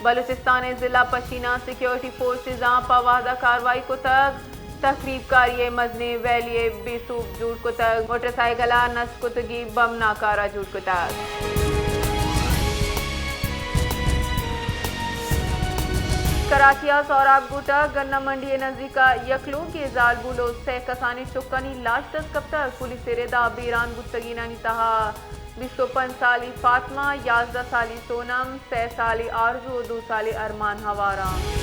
بلوچستان ءِ ضلع پشین ءَ سیکیورٹی فورسز آں پہ وھد ءَ کاروائی کتگ، تخریب کاری ءِ مزنیں ویلی ءَ بے سوب جوڑ کتگ، موٹر سائیکل ءَ نصب کتگیں بم ناکارہ جوڑ کتگ۔ کراچی ءَ سہراب گوٹہ گنہ منڈی ءِ نزیک ءَ یک لوگے زالبول ءُ سئے کسانیں چکانی لاش دست کپتگ۔ پولیس ءِ رد ءَ بیران بوتگینانی تہا بیست ءُ پنچ سالی فاطمہ، یازدہ سالی سونم، سئے سالی آرزو ءُ دو سالی ارمان ہوار اَنت۔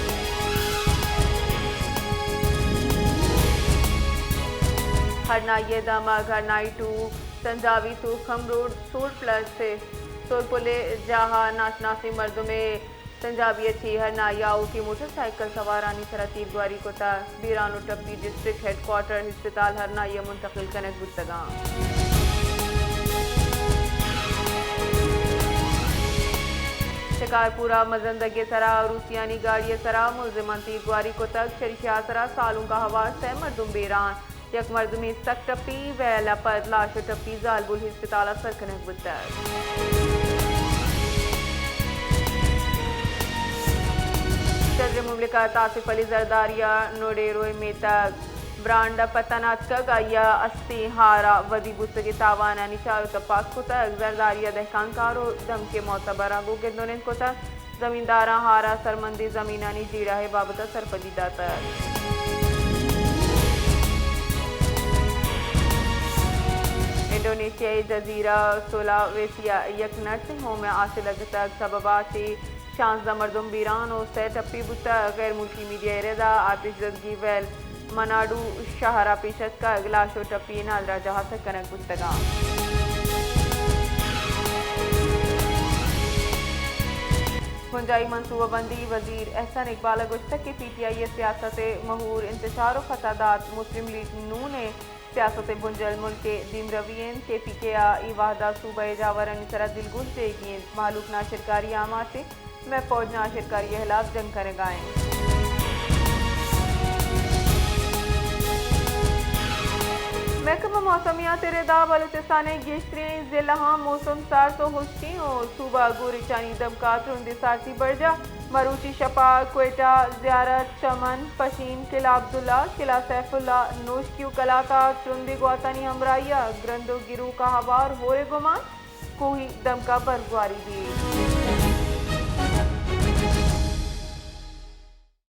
ہرنائی ءِ دمگ ہرنائی ٹو، سنجاوی توکم روڈ، سول پلس ءِ سول پل ءِ جاہ ءَ ناشناسیں مردمے سنجابی ءَ چہ ہرنائی ءَ آؤکیں موٹر سائیکل سوارانی سرا تیرگواری کتگ۔ بیران ءُ ٹپی ڈسٹرکٹ ہیڈ کوارٹر ہسپتال ہرنائی ءَ منتقل کنگ بوتگ اَنت۔ شکارپور ءَ مزن دگے سرا روسیانی گاڑی ءِ سرا ملزماں تیرگواری کتگ، چریشی ءِ سرا سالونک ءَ ہوار سئے مردم بیران۔ یک مردمے سک ٹپی، ویل ءَ پد لاش ءُ ٹپی زالبول ہسپتال ءَ سر کنگ بوتگ۔ صدر مملکت آصف علی زرداری ءَ نوڈیرو ءِ میتگ برانڈ ءَ پتن آتکگ، آئی ءَ استیں ہار ءَ ودی بوتگیں تاوانانی چار ءُ تپاس کتگ۔ زرداری ءَ دہکان کار ءُ دمگ ءِ معتبراں گوں گند ءُ نند کتگ۔ زمینداراں ہار ءَ سرمندیں زمینانی جیڑہ ءِ بابت ءَ سرپدی داتگ۔ انڈونیشیا ءِ جزیرہ سولاویسی ءَ یک نرسنگ ہوم ءِ آس ءِ لگتگ سبب ءَ چہ شانزدہ مردم بیران ءُ سئے ٹپی بوتگ۔ غیر ملکی میڈیا ءِ رد ءَ آتش زدگی ویل مناڈو شہر ءَ پیش اتکگ، لاش ءُ ٹپی نادراہجاہ ءَ سر کنگ بوتگ اَنت۔ بنجاہی منصوبہ بندی وزیر احسن اقبال ءَ گوشتگ کہ پی ٹی آئی ءِ سیاست ءِ مہور انتشار ءُ فسادات مسلم لیگ نون ءِ سیاست ءِ بنجل ملک ءِ دیمروی اِنت۔ کے پی کے ءَ اے وہد ءَ صوبہ ءِ جاورانی سرا دلگوش دیگی اِنت، مہلوک ناشرکاری ءِ آماچ اِنت۔ مئے فوج ناشرکاری ءِ ہلاپ جنگ کنگ ءَ اِنت۔ محکمہ موسمیات ءِ رد ءَ بلوچستان ءِ گیشتریں ضلعاں موسم سارت ءُ ہشکیں ءُ صوبہ ءَ گوریچانی دمک ءَ ترندیں سارتی برجاہ۔ مروچی شپ ءَ کوئٹہ، زیارت، چمن، پشین، قلعہ عبداللہ، قلعہ سیف اللہ، نوشکی ءُ قلات ءَ ترندیں گواتانی ہمراہی ءَ گرند ءُ گروک ءَ ہوار ہور ءِ گمان۔ کوہی دمک ءَ برف گواری بیت۔